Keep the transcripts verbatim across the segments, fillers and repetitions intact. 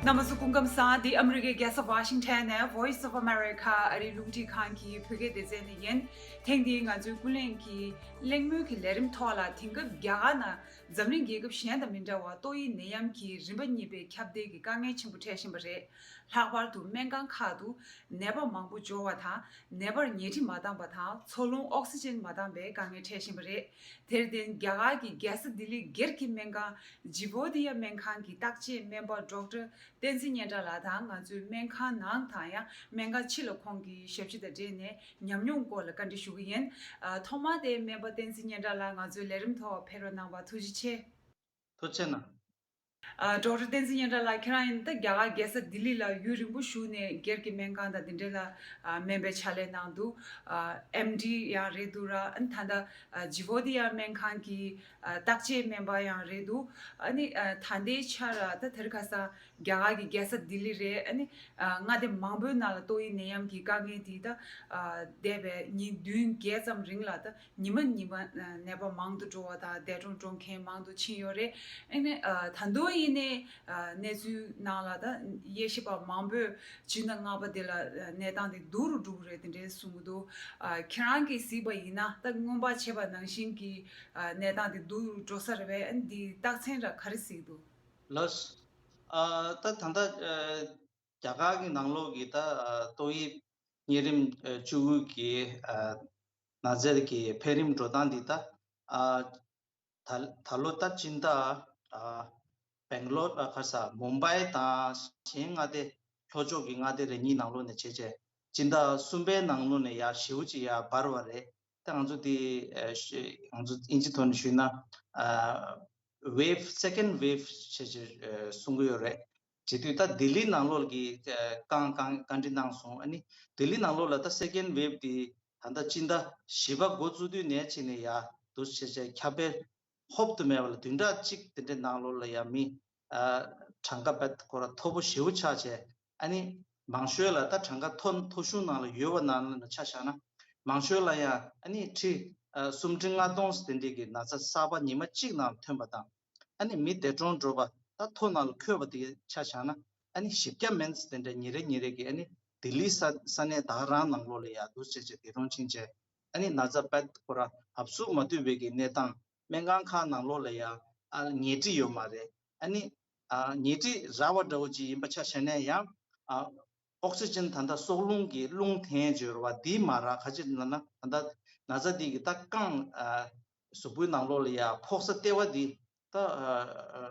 རྣམ་པ་ཚོ་སྐུ་ཁམས་བཟང་། འདི་ཨ་མི་རི་ཀའི་རྒྱལ་ས་ཝ་ཤིང་ཊོན་ནས་Voice of America ཨ་རིའི་རླུང་འཕྲིན་ཁང་གི་བོད་སྐད་སྡེ་ཚན་ནས་ཡིན། ཐེངས་འདིའི་ང་ཚོའི་ཀུན་གླེང་གི་གླེང་མོལ་གྱི་ལས་རིམ་ཐོག་ལ་དེང་སྐབས་རྒྱ་གར་ནང་འཛམ་གླིང་རྒྱལ་ཁབ་གཞན་དང་མི་འདྲ་བར་ཏོག་དབྱིབས་ནད་ཡམས་ཀྱི་རིམ་པ་གཉིས་པའི་ཁྱབ་གདལ་གྱི་དཀའ་ངལ་ཆེན་པོ་འཕྲད་བཞིན་པ་རེད། ལྷག་པར་དུ་སྨན་ཁང་ཁག་ཏུ་ནད་པ་མང་པོ་འབྱོར་བ་དང་། ནད་པར་ཉལ་ཁྲི་མ་འདང་པ་དང་། འཚོ་རླུང་ཨོག་སི་ཅན་མ་འདང་པའི་དཀའ་ངལ་འཕྲད་བཞིན་པ་རེད། དེར་བརྟེན་རྒྱ་གར་གྱི་རྒྱལ་ས་ལྡི་ལི་སྒེར་གྱི་སྨན་ཁང་ཇི་བོ་དི་ཡ་སྨན་ཁང་གི་བརྟག་དཔྱད་སྨན་པ་ཌོག་ཊར་བསྟན་འཛིན་སྙན་གྲགས་ལགས་དང་ང་ཚོའི་སྨན་ཁང་ནང་དང་ཡང་སྨན་ཁང་ཕྱི་ལ་ཁོང་གི་ཞབས་ཕྱི་དང་འབྲེལ་ནས་ཉམས་མྱོང་སྐོར་ལ་བཀའ་འདྲི་ཞུ་གི་ཡིན། ཨ། ཐོག་མར་དེ་སྨན་པ་བསྟན་འཛིན་སྙན་གྲགས་ལགས་ང་ཚོའི་ལས་རིམ་ཐོག་ཕེབས་རོགས་གནང་བར་ཐུགས་རྗེ་ཆེ། ཐུགས་རྗེ་གནང་། ཨ། ཌོག་ཊར་བསྟན་འཛིན་སྙན་གྲགས་ལགས་ཁྱེད་རང་ཡིན་ད་རྒྱ་གར་རྒྱལ་ས་ལྡི་ལི་ལ་ཡུན་རིང་པོ་བཞུགས་ནས་སྒེར་གྱི་སྨན་ཁང་དང་དེ་འབྲེལ་ལ་ཨ། སྨན་པའི་ཕྱག་ལས་གནང་འདུག་ཨ། ཨེམ་ཌི་ཡང་རེད་འདུག་ར། ཨ་ནི་ད་ལྟ་ཨ། ཇི་བོ་དི་ཡ་སྨན་ཁང་གི་ཨ། བརྟག་དཔྱད་སྨན་པ་ཡང་རེད་འདུག་ཨ་ནི་ཨ། ད་ལྟའི་ཆར་ད་དེར་ཁ་སང་རྒྱ་གར་གྱི་རྒྱལ་ས་ལྡི་ལི་རེད། ཨ་ནི་ཨ། མངའ་སྡེ་མང་པོའི་ནང་ལ་ཏོག་དབྱིབས་ནད་ཡམས་ཀྱི་དཀའ་ངལ་འདི་ད་ཨ། འདས་པའི་ཉིན་བདུན་བརྒྱད་ཙམ་རིང་ལ་ད་ཉི་མ་ཉི་མ་ནད་པ་མང་དུ་འགྲོ་བ་དང་འདས་གྲོངས་འགྲོ་མཁན་མང་དུ་ཕྱིན་ཡོད་རེད། ཨ་ནི་ཨ། ད་དུང་ཡིན་ནའི་ཨ། གནས་ཚུལ་ནང་ལ་ད་དབྱེ་ཞིབ་པ་མང་པོས་སྤྱི་ཟླ་ལྔ་པ་འདི་ལ་ཨ། གནས་སྟངས་དེ་སྡུག་རུ་འགྲོ་གི་རེད་དེ་འདྲའི་གསུང་གི་འདུག་ཨ། ཁྱེད་རང་གིས་གཟིགས་པ་ཡིན་ན་ད་སྔོན་དཔག་བྱས་པ་ནང་བཞིན་གྱི་ཨ། གནས་སྟངས་དེ་སྡུག་རུ་འགྲོ་ས་རེད་པས། ཨ་ནི་འདིའི་རྟགས་མཚན་ར་ག་རེ་གཟིགས་འདུག་ལགས། ཨ། ད་ད་ལྟ་ཨ། རྒྱ་གར་གྱི་ནང་ལོགས་ཀྱི་ད་ཨ། ཏོག་དབྱིབས་གཉན་རིམས་ཨ། བཅུ་དགུ་གི་ཨ། ན་ཚ་གི་འཕེལ་རིམ་འགྲོ་སྟངས་འདི་ད་ཨ། ད་ད་ལོ་ད་སྤྱི་ཟླ་ཨ། སྦེང་ལོར་ཨ། ག་ས་མུམ་བྷའི་དང་གཞན་མངའ་སྡེ་ལྷོ་ཕྱོགས་ཀྱི་མངའ་སྡེ་རེ་གཉིས་ནང་ལོགས་ནས་བྱས་རྗེས་སྤྱི་ཟླ་གསུམ་པའི་ནང་ལོགས་ནས་ཡར་ཞེ་པོ་ཅིག་ཡར་འབར་བ་རེད། ད་ང་ཚོ་འདི་ཨ། ང་ཚོ་དབྱིན་ཇི་ཐོག་ནས་ཞུས་ན་ཨ། wave second wave་བྱས་བྱས་ཨ། གསུང་གི་ཡོད་རེད། བྱེད་དུས་ད་ལྡི་ལི་ནང་ལོགས་ཀྱི་ཨ། བཀའ་བཀའ་བཀའ་འདྲི་གནང་སོང་། ཨ་ནི་ལྡི་ལི་ནང་ལོགས་ལ་ད་second wave་འདི་ད་ལྟ་སྤྱི་ཟླ་བཞི་པ་འགོ་བཙུགས་དུས་ནས་ཕྱིན་ནས་ཡར་འདུག་བྱས་བྱས་ཁྱབ་སྤེལ་ཧོབ་ཏུ་མེད་པ་ལ་བདུན་ཕྲག་གཅིག་དེ་འདྲའི་ནང་ལོགས་ལ་ཡང་མི་ཨ། གྲངས་ཀ་བད་ཁོ་ར་མཐོ་པོ་ཞེ་པོ་ཆགས་བྱས། ཨ་ནི་མང་ཤོས་ལ་ད་གྲངས་ཀ་མཐོ་མཐོ་ཤོས་ནང་ལ་ཡོད་པ་ནང་ལ་ཆ་བཞག་ན་མང་ཤོས་ལ་ཡང་ཨ་ནི་ཁྲི་ཨ། སུམ་ཁྲི་ལྔ་སྟོང་དེ་འདྲའི་གི་ན་ཚ་གསར་པ་ཉི་མ་གཅིག་ནང་ཐོན་པ་དང་། ཨ་ནི་མི་འདས་གྲོངས་འགྲོ་བ་ད་མཐོ་ནང་ལ་འཁོད་པ་དེ་ཆ་བཞག་ན་ཨ་ནི་བཞི་བརྒྱ་མིན་དེ་འདྲ་ཉིན་རེ་ཉིན་རེ་གི་ཨ་ནི་ལྡི་ལི་ས་ས་གནས་ད་ག་རང་ནང་ལོགས་ལ་ཡར་འདུག་བྱས་བྱས་འདས་གྲོངས་ཕྱིན་བྱས། ཨ་ནི་ན་ཚ་བད་ཁོ་ར་ཧབ་སུ་མ་ཐུབ་པའི་གི་གནས་སྟངས། སྨན་ཁང་ཁག་ནང་ལོགས་ལ་ཡང་ཨ་ཉལ་ཁྲི་ཡོད་མ་རེད། ཨ་ནི་ཨ་ཉལ་ཁྲི་རག་པ་འདྲ་བོ་ཅིག་ཡིན་པ་ཆ་བཞག་ན་ཡང་ཨ་ཨོག་སི་ཅན་ད་ལྟ་སྲོག་རླུང་གི་རླུང་འཐེན་བརྗོད་པ་འདི་མ་རག་ག་ཅི་ལབ་ན་ད་ལྟ་ན་ཚ་འདི་གི་ད་རྐང་ཨ་གཟུགས་པོའི་ནང་ལོགས་ལ་ཡང་ཕོག་ས་ལྟེ་བ་འདི་ད་ཨ་ཨ་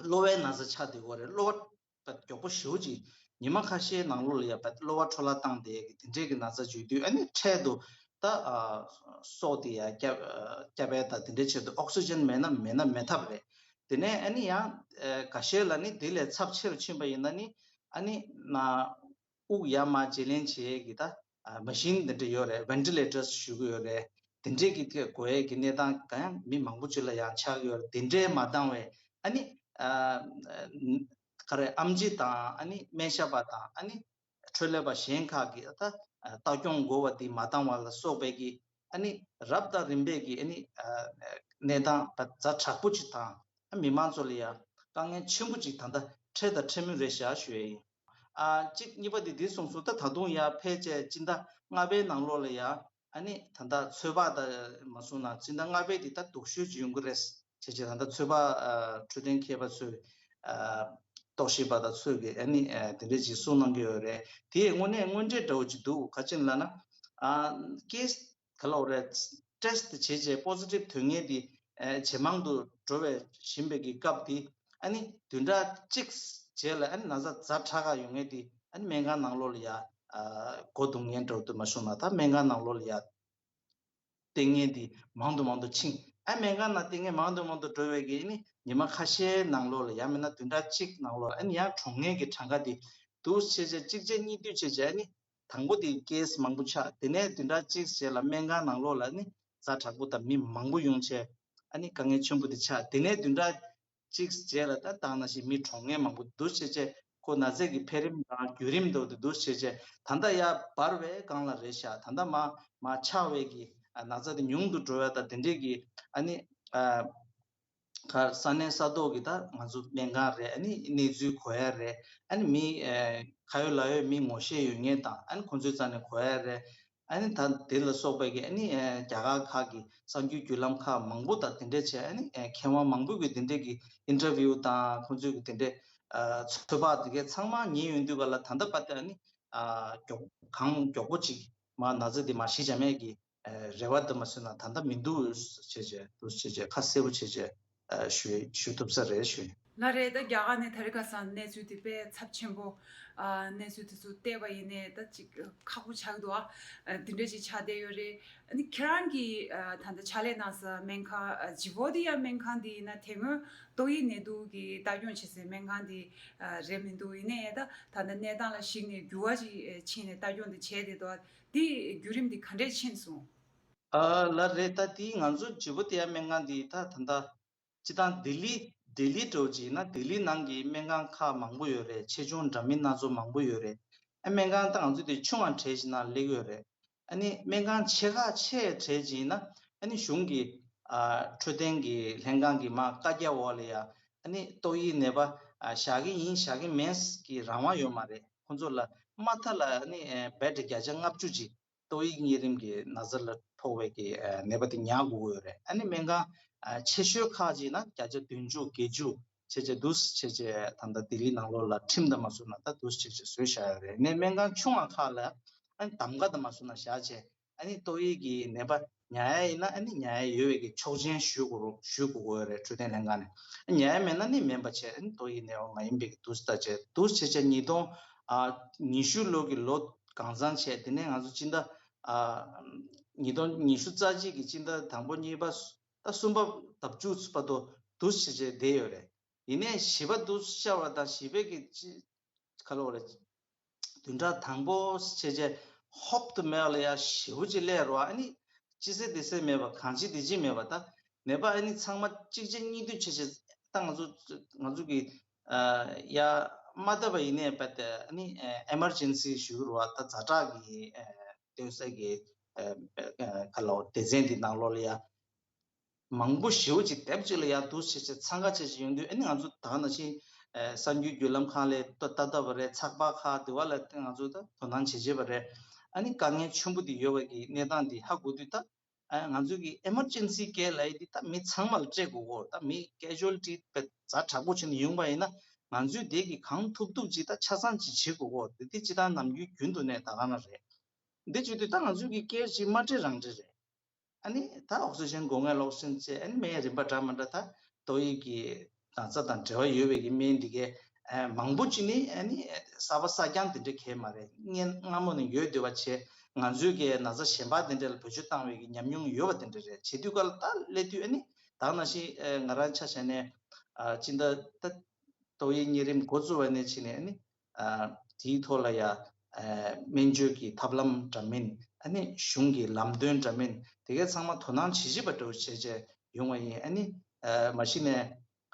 གློ་བའི་ན་ཚ་ཆགས་བསྡད་ཡོད་རེད། གློ་བ་བད་མགྱོགས་པོ་ཞེ་པོ་ཅིག་ཉི་མ་ཁ་ཤས་ནང་ལོགས་ལ་ཡ་བད་གློ་བ་འཕྲོ་བརླག་བཏང་བསྡད་ཀྱི་དེ་འདྲས་ཀྱི་ན་ཚ་བརྗོད་དུས་ཨ་ནི་འཕྲལ་དུ་ད་ཨ་སྲོག་དེ་ཡ་སྐྱབས་སྐྱབས་ཡས་དང་དེ་འདྲས་ཆེད་དུ་ཨོག་སི་ཅན་མེད་ན་མེད་ན་མེད་ཐབས་རེད། དེ་ནས་ཨ་ནི་ཡང་ཨ་འགའ་ཤས་ལ་ནི་དེ་ལས་ཚབས་ཆེ་རུ་ཕྱིན་པ་ཡིན་ན་ནི་ཨ་ནི་ན་དབུགས་ཡར་མར་བརྗེ་ལེན་བྱེད་ཡས་ཀྱི་ད་ཨ་མ་ཤིན་དེ་འདྲས་ཡོད་རེད། ཝེན་ཊི་ལེ་ཊར་ཞུ་གི་ཡོད་རེད། དེ་འདྲས་ཀྱི་དེ་དགོས་ཡས་ཀྱི་གནས་སྟངས་གང་ཡང་མི་མང་པོ་ཅིག་ལ་ཡང་ཆགས་ཀྱི་ཡོད་རེད། དེ་འདྲས་མ་འདང་བའི་ཨ་ནི་ཨ་ག་རེ་ཨེམ་ཆི་དང་ཨ་ནི་སྨན་ཞབས་པ་དང་ཨ་ནི་འཕྲོད་ལས་པ་གཞན་ཁག་གིས་ད་ལྟ་སྐྱོང་དགོས་པ་དེ་མ་འདང་བ་ལ་སོགས་པའི་གི་ཨ་ནི་རབ་དང་རིམ་པས་ཀྱི་ཨ་ནི་གནས་སྟངས་ཛ་དྲག་པོ་ཅིག་དང་མི་མང་ཚོ་ལ་ཡང་དཀའ་ངལ་ཆེན་པོ་ཅིག་ད་ལྟ་འཕྲད་དང་འཕྲད་མུས་རེད་ཤག་ཞུ་ཡས་ཡིན། ཨ་གཅིག་གཉིས་པ་དེ་འདི་གསུངས་སོང་། ད་ད་དུང་ཡར་ཕལ་ཆེར་སྤྱི་ཟླ་ལྔ་པའི་ནང་ལོགས་ལ་ཡང་ཨ་ནི་ད་ལྟ་ཚོད་དཔག་ད་མ་སོང་ན་སྤྱི་ཟླ་ལྔ་པའི་དེ་ད་སྡུག་ཤོས་ཅིག་ཡོང་གི་རེད་བྱས་བྱས་ད་ལྟ་ཚོད་དཔག་ཨ་འཕྲོད་བསྟེན་མཁས་པ་ཚོས་ཨ་རྟོག་ཞིབ་པ་དང་ཚོས་ཀྱིས་ཨ་ནི་ཨ་དེ་འདྲས་ཅིག་གསུངས་གནང་གི་ཡོད་རེད། དེ་དངོས་གནས་དངོས་འབྲེལ་འདྲ་བོ་ཅིག་འདུག་ག་ཅི་ལབ་ན་ཨ་ཀེ་སི་ག་ལབ་རེད། ཊེ་སི་ཊི་བྱས་བྱས་པོ་སི་ཊིབ་ཐོན་མཁན་དེ་ཨ་ཇེ་མང་དུ་འགྲོ་བའི་བཞིན་པའི་གི་སྐབས་དེ་ཨ་ནི་བདུན་ཕྲག་གཅིག་རྗེས་ལ་ཨ་ནི་ན་ཚ་ཛ་དྲག་ག་ཡོང་མཁན་དེ་ཨ་ནི་སྨན་ཁང་ནང་ལོགས་ལ་ཡ་ཨ་མགོ་རྡུང་མཁན་འདྲ་བོ་དུ་མ་བྱུང་ན་ད་སྨན་ཁང་ནང་ལོགས་ལ་ཡ་བསྟེན་མཁན་དེ་མང་དུ་མང་དུ་ཕྱིན། ཨ་སྨན་ཁང་ནང་བསྟེན་མཁན་མང་དུ་མང་དུ་འགྲོ་བའི་གི་ཨ་ནི་ཉི་མ་ཁ་ཤས་ནང་ལོགས་ལ་ཡ་མིན་ན་བདུན་ཕྲག་གཅིག་ནང་ལོགས་ལ་ཨ་ནི་ཡང་གྲོངས་མཁན་གི་གྲངས་ཀ་དེ་འདུག་བྱས་བྱས་གཅིག་བྱས་གཉིས་བསྡུས་བྱས་བྱས་ཨ་ནི། དང་པོ་དེ་ཀེ་སི་མང་པོ་ཆགས། དེ་ནས་བདུན་ཕྲག་གཅིག་རྗེས་ལ་སྨན་ཁང་ནང་ལོགས་ལ་ནི་ཛ་དྲག་པོ་དང་མི་མང་པོ་ཡོང་བྱས་ཨ་ནི་དཀའ་ངལ་ཆེན་པོ་དེ་ཆགས། དེ་ནས་བདུན་ཕྲག་གཅིག་རྗེས་ལ་ད་ད་ནང་བཞིན་མི་གྲོངས་མཁན་མང་པོ་འདུག་བྱས་བྱས་ཁོ་ན་ཚ་གི་འཕེལ་རིམ་དང་བརྒྱུད་རིམ་འདྲ་བོ་དེ་འདུག་བྱས་བྱས་ད་ལྟ་ཡར་འབར་བའི་སྒང་ལ་རེད་ཤག་ད་ལྟ་མར་མར་ཆག་པའི་གི་ན་ཚ་དེ་ཉུང་དུ་འགྲོ་བ་དང་དེ་འདྲས་ཀྱི་ཨ་ནི་ཨ། ག་ས་གནས་ས་ཐོག་གི་ད་ང་ཚོ་སྨན་ཁང་རེད། ཨ་ནི་གནས་ཚུལ་གོ་ཡ་རེད། ཨ་ནི་མི་ཨ་ཁ་ཡོད་ལག་ཡོད་མི་ངོ་ཤེས་ཡོད་མཁན་དང་། ཨ་ནི་ཁོང་ཚོའི་རྩ་ནས་གོ་ཡ་རེད། ཨ་ནི་ད་དེ་ལ་སོགས་པའི་གི་ཨ་ནི་ཨ་རྒྱ་གར་ཁག་གི་གསར་འགྱུར་བརྒྱུད་ལམ་ཁག་མང་པོ་དང་དེ་འདྲས་བྱས། ཨ་ནི་ཨ་མཁས་དབང་མང་པོ་གི་དེ་འདྲས་ཀྱི་ཨིན་ཊར་བིའུ་དང་ཁོང་ཚོའི་གི་དེ་འདྲས་ཨ་ཚོད་དཔག་དེ་གའི་ཚང་མ་ཉན་ཡོང་དུས་ག་ལ། ད་ལྟ་བར་དུ་ཨ་ནི་ཨ་མགྱོགས་གང་མགྱོགས་པོ་ཅིག་མ་ན་ཚ་དེ་མ་ཞི་བྱ་མེད་ཀྱི་ཨ་རེ་བ་དུ་མ་བཟོས་ན་ད་ལྟ་མི་འདུག་བྱས་བྱས། འདུག་བྱས་བྱས་ཁ་གསལ་པོ་བྱས་བྱས་ཨ་ཞུ་ཞུ་ཐུབ་ས་རེད་ཞུ། ལགས་རེད། ད་རྒྱ་གར་ནས་དེ་རིང་ཁ་སང་གནས་ཚུལ་དེ་དཔེ་ཚབས་ཆེན་པོ། ཨ་གནས་ཚུལ་དེ་ཚོ་བལྟས་པ་ཡིན་ནའི་ད་ཅིག་ཁག་པོ་ཆགས་འདུག་ཨ་འདི་འདྲ་ཅིག་ཆགས་བསྡད་ཡོད་རེད། ཨ་ནི་ཁྱེད་རང་གིས་ཨ་ད་ལྟ་ཕྱག་ལས་གནང་ས་སྨན་ཁང་ཨ་ཇི་བོ་དི་ཡ་སྨན་ཁང་འདི་ཡིན་ན་དེ་སྔོན་ཏོག་དབྱིབས་ནད་དུག་གི་ལྟ་སྐྱོང་བྱེད་སའི་སྨན་ཁང་འདི་ཨ་རེད་མི་འདུག་ཡིན་ནའི་ད་ད་ལྟ་གནས་སྟངས་ལ་གཞིགས་ནས་འགྱུར་བ་ཅིག་ཕྱིན་ནས་ལྟ་སྐྱོང་འདི་བྱས་བསྡད་འདུག་ཨ་འདི་བརྒྱུད་རིམ་འདི་ག་འདྲས་ཕྱིན་སོང་། ཨ་ལགས་རེད། ད་དེ་ང་ཚོ་ཇི་བོ་དི་ཡ་སྨན་ཁང་འདི་ད་ད་ལྟ་སྤྱིར་བཏང་ལྡི་ལི་ལྡི་ལི་འདྲ་བོ་ཅིག་ཡིན་ན་ལྡི་ལི་ནང་གི་སྨན་ཁང་ཁག་མང་པོ་ཡོད་རེད། ཆེ་ཆུང་འདྲ་མིན་སྣ་ཚོགས་མང་པོ་ཡོད་རེད། ཨ་སྨན་ཁང་ད་ང་ཚོ་དེ་ཆུང་བ་གྲས་ཅིག་ནང་སླེབས་ཡོད་རེད། ཨ་ནི་སྨན་ཁང་ཆེ་ཁག་ཆེ་གྲས་ཅིག་ཡིན་ན་ཨ་ནི་གཞུང་གི་ཨ་འཕྲོད་བསྟེན་གྱི་ལྷན་ཁང་གི་མར་བཀའ་རྒྱ་འོག་ལ་ཡ་ཨ་ནི་ཏོག་དབྱིབས་ནད་པ་ཨ་བཞག་གི་ཡིན་བཞག་གི་མིན་གྱི་རང་དབང་ཡོད་མ་རེད། ཁོང་ཚོ་ལ་མ་མཐའ་ལ་ཨ་ནི་ཨ་བེ་ཌི་བརྒྱ་ཆ་ལྔ་བཅུ་ཅིག་ཏོག་དབྱིབས་གཉན་རིམས་ཀྱི་ན་ཚ་ལ་ཕོག་པའི་གི་ཨ་ནད་པ་དེ་ཉར་དགོས་ཀྱི་ཡོད་རེད། ཨ་ནི་སྨན་ཁང་ཨ་ཆེ་ཤོས་ཁག་ཅིག་ན་བརྒྱ་ཆ་བདུན་ཅུ་བརྒྱད་ཅུ་བྱས་བྱས་འདུག་སེ་བྱས་བྱས་ད་ལྟ་ལྡི་ལི་ནང་ལོགས་ལ་ཁྲིམས་དང་མ་བཟུང་ན་ད་འདུག་སེ་བྱས་བྱས་བཟོས་བཞག་ཡོད་རེད། ཨ་ནི་སྨན་ཁང་ཆུང་བ་ཁག་ལ་ཨ་ནི་གདམ་ག་དང་མ་བཟུང་ན་བཞག་བྱས་ཨ་ནི་ཏོག་དབྱིབས་ཀྱི་ནད་པ་ཉར་ཡ་ཡིན་ན་ཨ་ནི་ཉར་ཡ་ཡོད་པའི་གི་ཆོག་མཆན་ཞུ་དགོས་རུ་ཞུ་དགོས་ཀྱི་ཡོད་རེད། འཕྲོད་བསྟེན་ལྷན་ཁང་ནས། ཨ་ཉར་ཡ་མེད་ན་ནི་མིན་པ་བྱས་ཨ་ནི་ཏོག་དབྱིབས་ནད་པ་མ་ཡིན་པའི་གི་འདུག་སེ་ད་བྱས་འདུག་སེ་བྱས་བྱས་ཉིས་སྟོང་ཨ་ཉི་ཤུ་ལོ་གི་ལོ་གང་ཚང་བྱས། དེ་ནས་ང་ཚོ་སྤྱི་ཟླ་ཨ་ཉིས་སྟོང་ཉི་ཤུ་རྩ་གཅིག་གི་སྤྱི་ཟླ་དང་པོ་གཉིས་པ་ད་གསུམ་པ་ལྡབ་བཅུ་བར་དུ་འདུག་སེ་བྱས་བསྡད་ཡོད་རེད། ཡིན་ནའི་བཞི་པ་འདུག་སེ་ཤར་བ་དང་བཞི་པའི་གི་ཅི་ག་ལབ་དགོས་རེད། བདུན་ཕྲག་དང་པོ་བྱས་བྱས་ཧོབ་ཏུ་མེད་ལ་ཡ་ཞེ་པོ་ཅིག་སླེབས་རོགས། ཨ་ནི་ཅི་ཟེར་དེ་ཟེར་མེད་པ། གང་བྱེད་དེ་བྱེད་མེད་པ། ད་ནད་པ་ཨ་ནི་ཚང་མ་གཅིག་རྗེས་གཉིས་མཐུད་བྱས་བྱས་ད་ང་ཚོ་ང་ཚོ་གི་ཨ་ཡ་མ་བཏབ་པ་ཡིན་ནའི་བ་དེ་ཨ་ནི་ཨེ་མར་ཇེན་སི་ཞུ་གི་རེད་བ། ད་ཛ་དྲག་གི་ཨ་སྡོད་ས་གི་ཨ་ཨ་ག་ལབ་དགོས། སྡེ་ཚན་འདི་ནང་ལོགས་ལ་ཡ། མང་པོ་ཞེ་པོ་ཅིག་དེབ་ཅིག་ལ་ཡར་འདུག་སེ་བྱས་བྱས་འཚང་ཁ་བྱས་བྱས་ཡོང་དུས་ཨ་ནི་ང་ཚོ་ད་ག་ནང་བཞིན་ཨ་གསར་འགྱུར་བརྒྱུད་ལམ་ཁག་ལ་ལྟ་ལྟ་བ་རེད། ཚགས་པར་ཁག་དེ་བ་ལ་ང་ཚོ་ད་དོ་སྣང་བྱེད་བྱེད་པ་རེད། ཨ་ནི་དཀའ་ངལ་ཆེན་པོ་དེ་ཡོད་པ་གི་གནས་སྟངས་དེ་ཧ་གོ་དུས་ད་ཨ་ང་ཚོ་གི་ཨེ་མར་ཇེན་སི་ཀེར་ལབ་ཡ་དེ་ད་མི་ཚང་མ་ལ་སྤྲད་དགོས་གོ། ད་མི་ཀེ་ཇུ་ཨལ་ཊི་དཔེ་ཛ་དྲག་པོ་བྱས་ནས་ཡོང་པ་ཡིན་ན་ང་ཚོས་དེ་གི་གང་ཐུབ་ཐུབ་ཅིག་ད་ཆ་ཚང་ཅིག་བྱེད་དགོས་གོ། དེ་དེ་སྤྱིར་བཏང་ནམ་རྒྱུན་རྒྱུན་དུ་ནས་ད་ག་ནང་རེད། འདི་བྱེད་དུས་ད་ང་ཚོས་གི་ཀེར་ཅིག་མ་སྤྲད་རང་སྤྲད་རེད། ཨ་ནི་ད་ཨོག་སི་ཇན་དགོས་ངེས་ལོག་སོང་ཅེས་ཨ་ནི་སྨན་རིན་པ་འདྲ་མི་འདྲ་ད་ཏོག་དབྱིབས་ཀྱི་ན་ཚ་དང་འབྲེལ་བ་ཡོད་པའི་གི་སྨན་འདི་གའི་ཨ་མང་པོ་ཅིག་ནི་ཨ་ནི་གསར་པ་གསར་རྐྱང་དེ་འདྲ་གས་མ་རེད། སྔན་སྔ་མོ་ནས་ཡོད་སྡོད་པ་བྱས། ང་ཚོའི་གི་ན་ཚ་གཞན་པ་དེ་འདྲ་ལ་བེད་སྤྱོད་བཏང་བའི་གི་ཉམས་མྱོང་ཡོད་པ་དེ་འདྲ་རེད། བྱེད་དུས་ག་ལ་ད་སླེབས་དུས་ཨ་ནི་ད་ག་ནང་བཞིན་ཨ་ང་རང་ཆ་བཞག་ནས་ཨ་སྤྱི་ཟླ་ད་ཏོག་དབྱིབས་གཉན་རིམས་འགོ་བཙུགས་པ་ནས་ཕྱིན་ནས་ཨ་ནི་ཨ་དེའི་ཐོག་ལ་ཡ་ཨ་སྨན་བཅོས་ཀྱི་ཐབས་ལམ་འདྲ་མིན། ཨ་ནི་གཞུང་གི་ལམ་སྟོན་འདྲ་མིན་དེ་གའི་ཚང་མ་དོ་སྣང་བྱེད་བྱེད་པ་འདྲ་བོ་བྱས་བྱས་ཡོང་བ་ཡིན། ཨ་ནི་ཨ་མ་གཞི་ནས་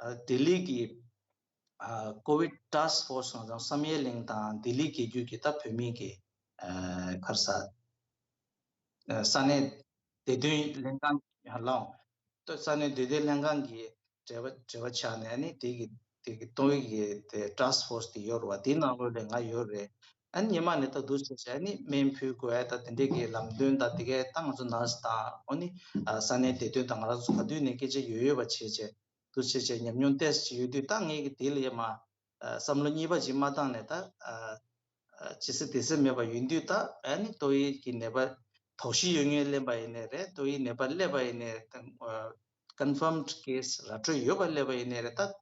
ཨ་ལྡི་ལི་གི་ཨ་ཀོ་ཝིཌ་ཊཱསྐ་ཕོརསི་ང་ཚོ་བསམ་ཡས་གླིང་དང་ལྡི་ལི་རྒྱལ་རྒྱུད་ཀྱི་ད་བོད་མིའི་གི་ཨ་ག་རེ་ཟ་ས་གནས་བདེ་དོན་ལྷན་ཁང་ལའང་ས་གནས་བདེ་དོན་ལྷན་ཁང་གི་འབྲེལ་བ་འབྲེལ་བ་ཆགས་ནས་ཨ་ནི་དེ་གི་དེ་གི་ཏོག་དབྱིབས་ཀྱི་དེ་ཊཱསྐ་ཕོརསི་དེ་ཡོད་རེད་བ། དེའི་ནང་ལོགས་ལ་ང་ཡོད་རེད། ཨ་ནི་སྔོན་མ་ནས་ད་འདུག་སེ་བྱས་ཨ་ནི་སྨན་ཕུལ་དགོས་ཡ་ད་དེ་འདྲས་ཀྱི་ལམ་སྟོན་ད་དེ་གའི་ད་ང་ཚོ་ནར་སི་དང་ཨ་ནི་ས་གནས་བདེ་དོན་དང་ང་རང་ཚོ་ག་དུས་ནས་སྐད་ཆ་ཡོད་ཡོད་པ་བྱས་བྱས་འདུག་སེ་བྱས་བྱས་ཉམས་མྱོང་ཏོག་ཙམ་ཅིག་ཡོད་དུས་ད་ངས་ཀྱི་དེ་ལ་ཡ་མ། ཨ་བསམ་བློ་གཉིས་པ་ཅིག་མ་བཏང་ནས་ད་ཨ་ཨ་ཅི་ཟེར་དེ་ཟེར་མེད་པ་ཡིན་དུས་ད་ཨ་ནི་ཏོག་དབྱིབས་ཀྱི་ནད་པ་དོགས་གཞི་ཡོད་མཁན་སླེབས་པ་ཡིན་ནའི་རེད། ཏོག་དབྱིབས་ནད་པ་སླེབས་པ་ཡིན་ནའི་ད་ཨ་ཀོན་ཕརམ་ཌི་ཀེ་སི་ར་སྤྲོད་ཡོད་པ་སླེབས་པ་ཡིན་ནའི་རེད། ད་